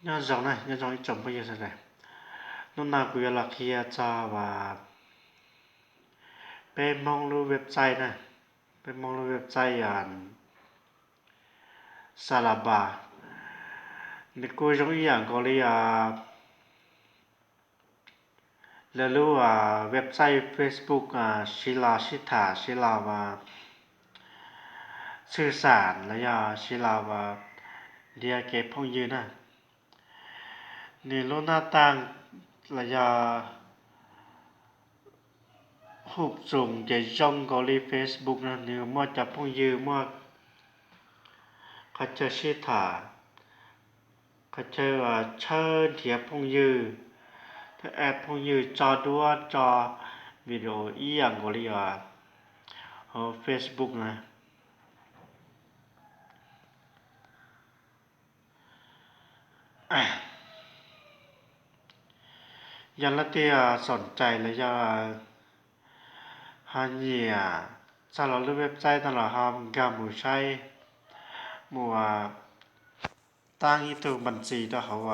Nyob zoo na, nyob zoo ib tsoom phooj ywg sawv daws. Hnub no kuv yuav los qhia txog uas peb Hmoob lub website na, peb Hmoob lub website Xalaba. Nws kuj zoo ib yam nkaus li lawv lub website Facebook, siv los sib tham, siv los tshwj xam los yog siv los nrhiav kev phooj ywg na. Nws lub nab taag los yog hub txoos ces zoo nkaus li Facebook no, nws muaj cov phooj ywg, muaj qhov chaw sib tham, qhov chaw tshawb nrhiav phooj ywg, add phooj ywg, tso duab, tso video ib yam nkaus li hauv Facebook na. Yog leej twg xoom cais los yog ho nyiam txog lawv lub website no los ho nkag mus saib, mus taab ib tug npa ntxis rau hauv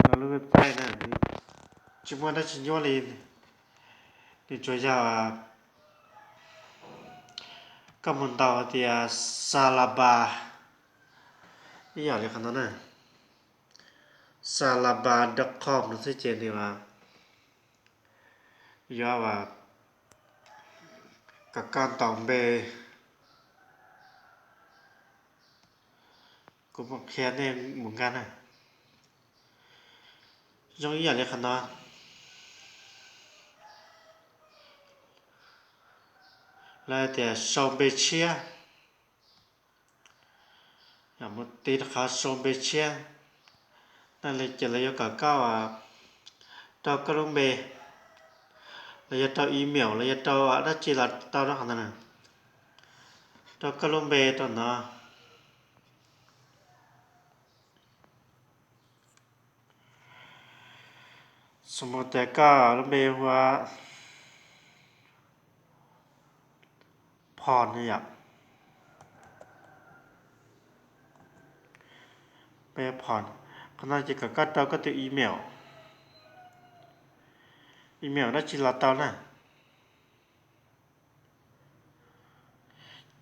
lawv lub website na. Tsis muaj dab tsi nyuaj li, nws tsuas yog koj mus ntaus hais tias Xalaba ib yam li qhov no na, xalaba dot com no xwb ces nws yuav kom koj ntaus npe. Kuv mam qhia nej mus nkag na. Zoo ib yam li qhov no, lawv hais tias sau npe tshiab. Mus tiv rau qhov sau npe tshiab no ces lawv yuav kom koj rau koj lub npe, los yog rau email, los yog rau dab tsi los tau rau qhov ntawd na. Rau koj lub npe rau no. Xws mus tias koj lub npe hu ua Phom no yom, npe Phom, qhov no ces kom koj rau koj tus email, email dab tsi los tau na.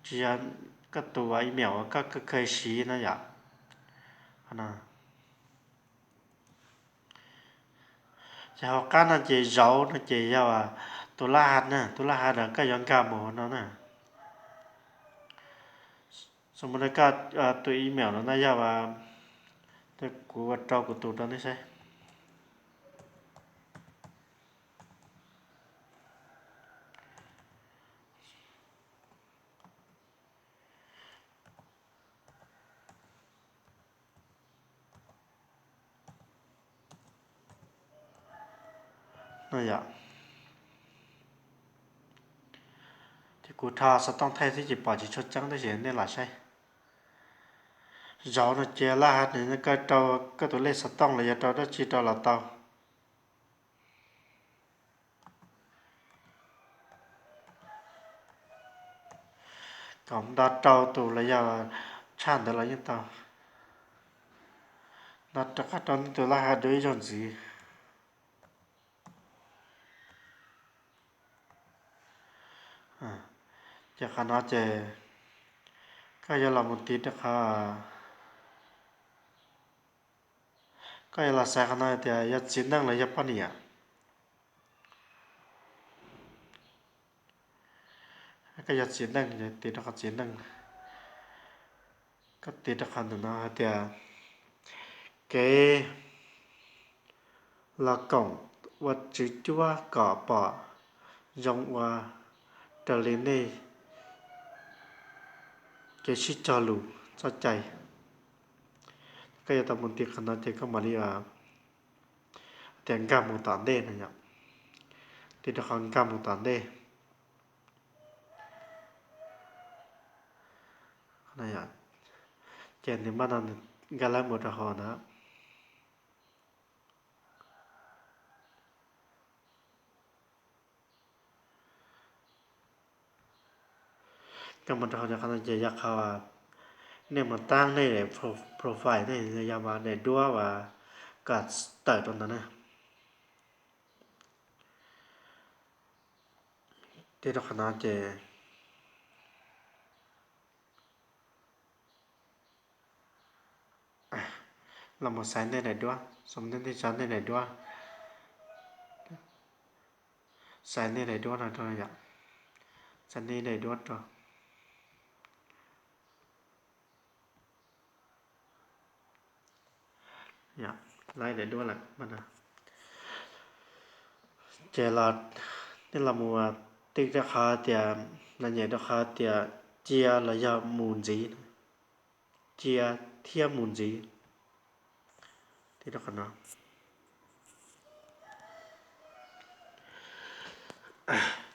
Tsis yog koj tus email uas koj kheev siv no yom. Ces hauv qab no ces zauv no ces yog tus lab hav na, tus lab hav no koj yuav nkag mus no na. Xws mus no koj tus email no na yog, kuv ua rau kuv tus rau nej saib. Ces kuv rho xov tooj thaij xwb ces pom tsis tshua tseeb tab sis nej lam saib. Zauv no ces lab hav no koj rau koj tus lej xov tooj los yog rau dab tsi rau los tau. Kom nto rau tus los yog tshaj ntawd los yeej tau. Nto rov qab rau nej tus lab hav dua ib zaug ntxiv. Ces qhov no ces koj yuav los mus tiv rau qhov, koj yuav los xaiv qhov no tias yog txiv neej los yog poj niam. Koj yog txiv neej, tiv rau qhov txiv neej. Koj tiv rau qhov ntawm no hais tias kev los koom ua tswv cuab kom pom zoo ua raws li nej kev sib cog lus txoj cai. Koj yuav tau mus tiv qhov no ces koj mam li tias nkag mus tom ntej no yom. Tiv rau qhov nkag mus tom ntej. Ces nws maj no nkag lawv mus rau hauv ntawd. Nkag mus rau hauv qhov no ces yog qhov Nej mus tab nej daim profile nej yog mas daim duab uas kom tawm rau ntawd na. Tib rau qhov no ces los mus xaiv nej daim duab, xaiv nej tso nej daim duab, xaiv nej daim duab no rau yom, xaiv nej daim duab rau. Laib daim duab lawm. Ces nej los mus tig rau qhov tias, los nyem rau qhov tias cia los yog mus ntxiv, cia thiab mus ntxiv. Tig rau qhov no.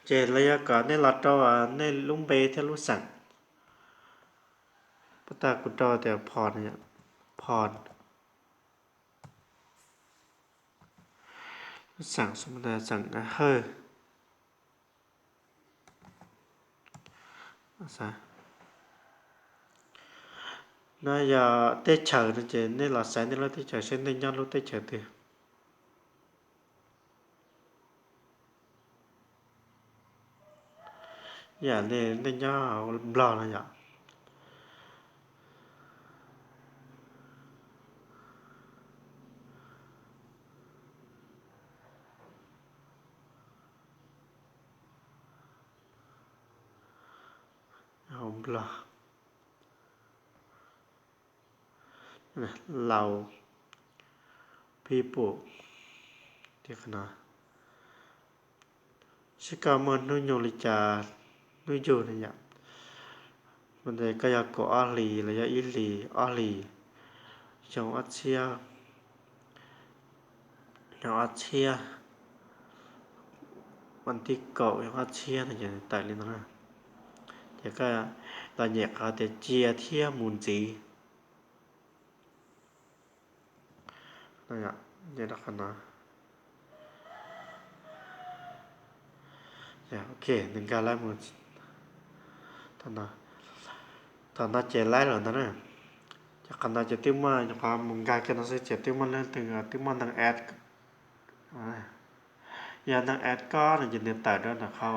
Ces lawv yuav kom nej los rau nej lub npe thiab lub xeem. Puas tag kuv rau tias Phon, Phon, lub xeem, xeem Hawj. No yog teb chaws no ces nej los xaiv nej lub teb chaws seb nej nyob lub teb chaws twg. Yam li nej nyob Nplog no yom. Hauv Nplog, Lao people, seb koj muaj hnub nyoog li cas, hnub yug na yom. Koj yog kaum ob hlis los yog ib hlis, ob hlis, xyoo ob txhiab, xyoo ob txhiab, vas thib kaum xyoo ob txhiab no ces tawm li no na. Ces koj los nyem qhov tias cia thiab mus ntxiv. Qhov no, ok, nws nkag laib mus. Thaum no ces laib lawm ntag na. Ces qhov no ces twb muaj, qhov mus nkag kiag no xwb ces twb muaj leej twg, twb muaj neeg add. Yog neeg add koj no ces nws tawm rau ntawm qhov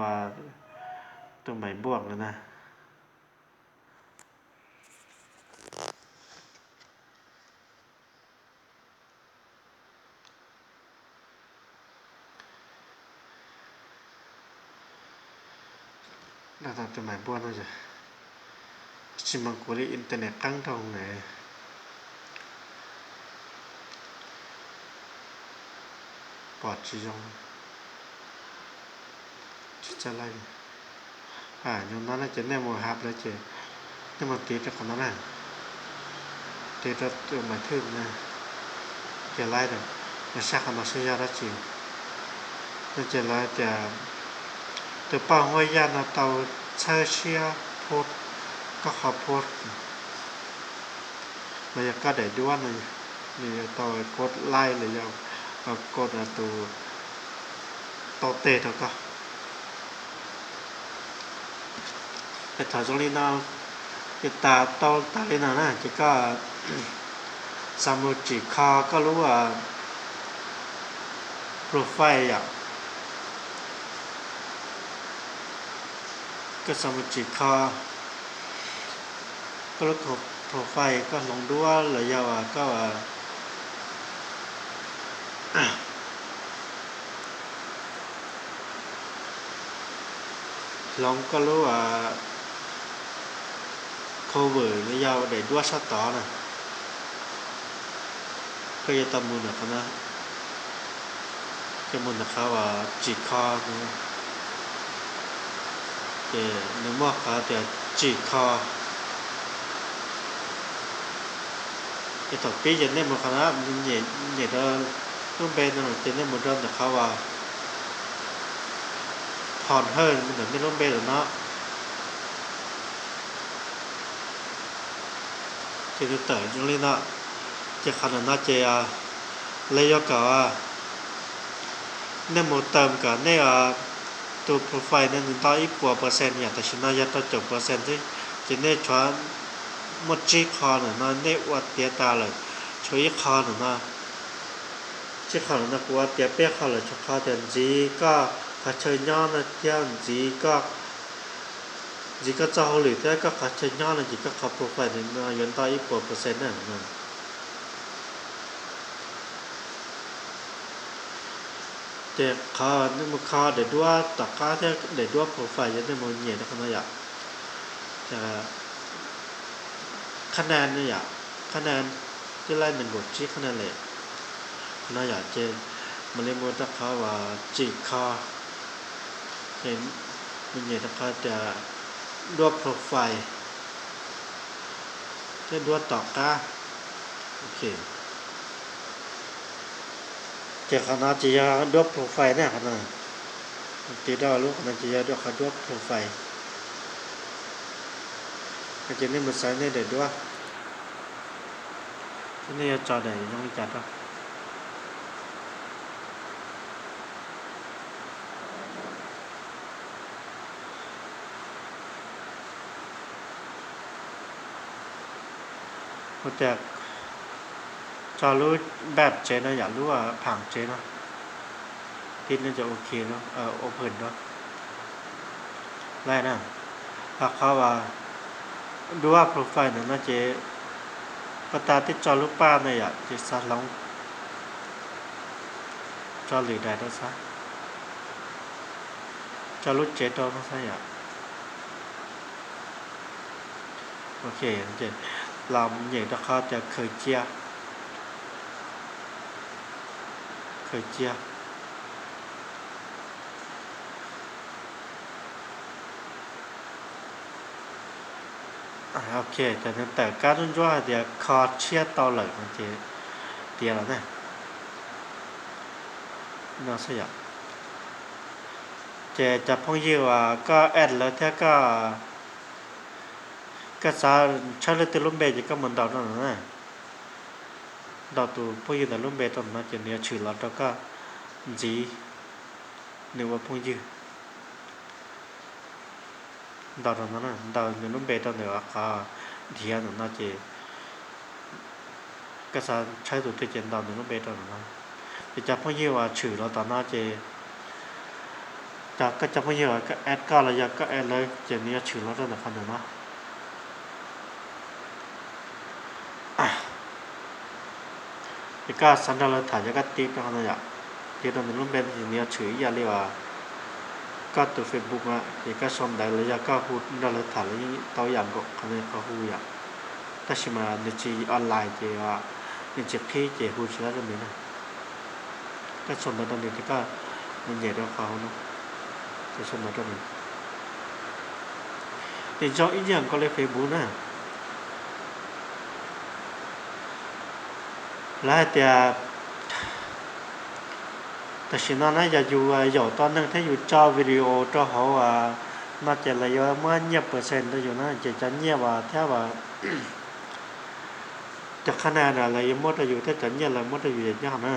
tus maiv npuaj ntawd na. Tus maiv npuaj no, tsis mas kuv li internet qeeb dhau ne. Pom tsis zoo, tsis txawj laij. Zoo no na ces nej mus hab lawm ces nej mus tiv rau qhov no na, tiv rau tus maiv thwj na, ces laij lawm. Yog sab qhov no seb yog dab tsi. No ces lawv tias tus poj Huab Yaj no tau txhawb siab post, koj qhov post los yog koj daim duab no, nws yuav tau kod laij los yog kod tus tau tes rau koj. Es thaum zoo li no, ces tas tau tas li no na ces koj xav mus tsim kho koj lub profile yom. Koj xav mus tsim kho koj lub profile, koj hloov duab los yog koj hloov koj lub cover los yog daim duab sab tod na, koj yuav tau mus ntawm qhov no, ces mus ntawm qhov uas tsim kho, ces nws muaj qhov tias tsim kho. Ces thaum pib ces nej mus qhov no, nyem rau lub npe no ces nej mus rau ntawm qhov uas Phon Hawj ntawm nej lub npe ntawm no. Ces nws tawm zoo li no. Ces qhov ntawm no ces lawv yuav kom nej mus tawm kom nej tus profile no nws tau ib puas percent yom, tam sim no yog rau caum percent xwb, ces nej tshuav muaj tsib qho ntawm no nej ua tiav tas lawm, tshuav ib qho ntawm no, tsib qho ntawm no kuv ua tiav peb qho lawm, tshuav qhov tias ntxiv koj qhov chaw nyob no thiab ntxiv koj, ntxiv koj txoj hauj lwm thiab koj qhov chaw nyob no ces koj qhov profile no yuav ntau ib puas percent na. Ces qhov nej mus kho daim duab tom qab thiab daim duab profile yog nej mus nyem rau qhov no yom. Qhab na yom, qhab na, twb laib nees nkaum tsib qhab na lawm. Qhov no yom ces mam li mus rau qhov uas tsim kho, ces mus nyem rau qhov tias duab profile thiab duab tom qab. Ok, ces qhov no ces yog duab profile na, qhov no, tiv rau lub qhov no ces yog qhov duab profile. Ces nej mus xaiv nej daim duab, nej yuav tso daim zoo li cas rau. Ua tias tso lub npaj tsev no yom, lub pham tsev no, tiv no ces ok, open rau. Laij na, ho qhov uas duab profile ntawm no ces koj tas twb tso lub paj na yom, ces xav hloov, tso lwm daim rau xav, tso lub tsev rau no xav yom. Ok, los nyem rau qhov tias khaws cia, khaws cia. Ok, ces nws tawm kab ntsuab ntsuab hais tias kho tshiab tau lawm no ces tiav los na. No xwb yom. Ces cov phooj ywg uas koj add lawv thiab koj, koj xav tshawb leej twg lub npe ces koj mus ntaus rau ntawm no na. Ntaus tus phooj ywg ntawd lub npe rau ntawm no ces nws yuav tshwm los rau koj ntxiv nws ua phooj ywg. Ntaus rau no, ntaus nws lub npe rau ntawm qhov nrhiav ntawm no ces koj xav tshawb tus twg ces ntaus nws lub npe rau ntawm no. Ces cov phooj ywg uas tshwm los tom no ces, cov, koj cov phooj ywg uas add koj los yog koj add lawv ces nws yuav tshwm los rau ntawm qhov ntawm no. Ces koj xav nrog lawv tham ces koj tiv rau qhov no yom, tiv rau nws lub npe ces nws yuav tshwm ib yam li uas koj tus Facebook na, ces koj sau ntawv los yog koj hu nrog lawv tham los yeej tau ib yam nkaus, qhov no qhov hu yom. Tab sis mas nws tsis online ces nws tsis qhib ces hu tsis tau rau nws na. Koj sau ntawv rau nws ces koj mus nyem rau qhov hauv no, ces sau ntawv rau nws. Nws zoo ib yam nkaus li Facebook na. Lawv hais tias tam sim no na yog yus yaum tau neeg thiab yus tso video rau hauv no ces lawv yuav muab nyiaj percent rau yus na, ces cov nyiaj uas thiab uas cov qhab na lawv yuav muab rau yus thiab cov nyiaj lawv muab rau yus yam nyob na.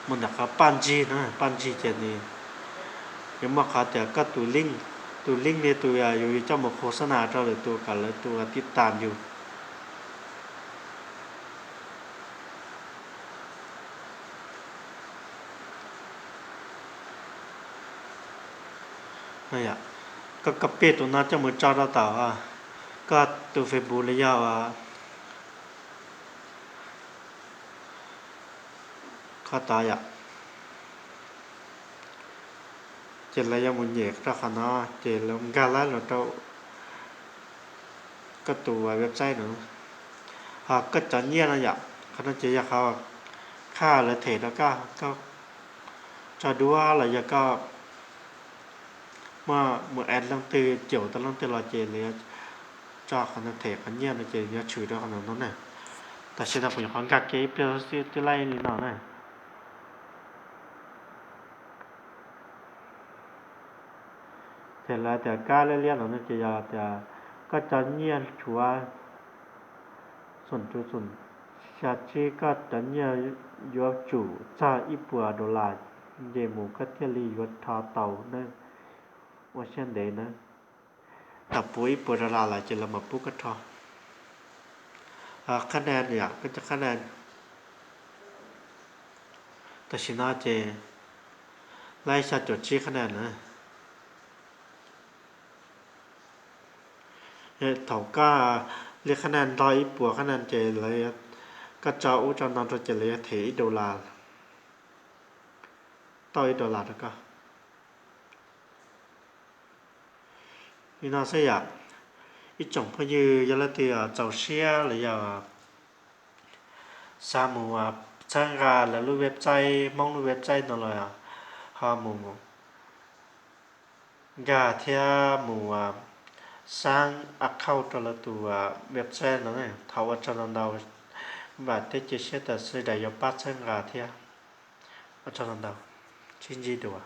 Mus ntawm qhov paj ntsig na, paj ntsig ces nws yuav muaj qhov tias koj tus link, tus link li tus yus yuav coj mus khos xab nas rau lwm tus kom lawv tus tiv tam yus. Koj copy tus no coj mus tso rau tom koj tus Facebook los yog qhov tod yom. Ces lawv yuav mus nyem rau qhov no, ces lawv nkag lawv los rau koj tus website no. Ho koj cov nyiaj no yom, qhov no ces yog qhov khaj lawv them rau koj, koj tso duab los yog koj muaj mus add leej twg, caum tau leej twg los ces lawv yuav tso qhov no them qhov nyiaj no ces yuav tshwm rau qhov no na. Tam sim no kuv nyuam qhuav nkag kiag ib pliag xwb twb laij li no na. Ces lawv tias kab liab liab no no ces yog tias koj cov nyiaj tshuav xoom cuv xoom xya tsib, koj cov nyiaj yuav tsum txog ib puas dollar nce mus koj thiaj li yuav rho tau nawb. Ua siab ntev nawb. Tau puv ib puas dollar lawm ces lawv mam pub koj rho qhab na yom, koj cov qhab na. Tam sim no ces laib xya caum tsib qhab na na. Thaum koj li qhab na nto ib puas qhab na ces lawv, koj tso ub tso no rau ces lawv yuav them ib dollar, tau ib dollar rau koj. Li no xwb yom. Ib tsoom phooj ywg yog leej twg txaus siab los yog xav mus txhawb nqa lawv lub website, Hmoob lub website no los ho mus nkag thiab mus xab account rau lawv tus website no, thov ua tsaug ntau ntau, vam thiab cia siab tias sawv daws yuav pab txhawb nqa thiab. Ua tsaug ntau ntau, sib ntsib dua.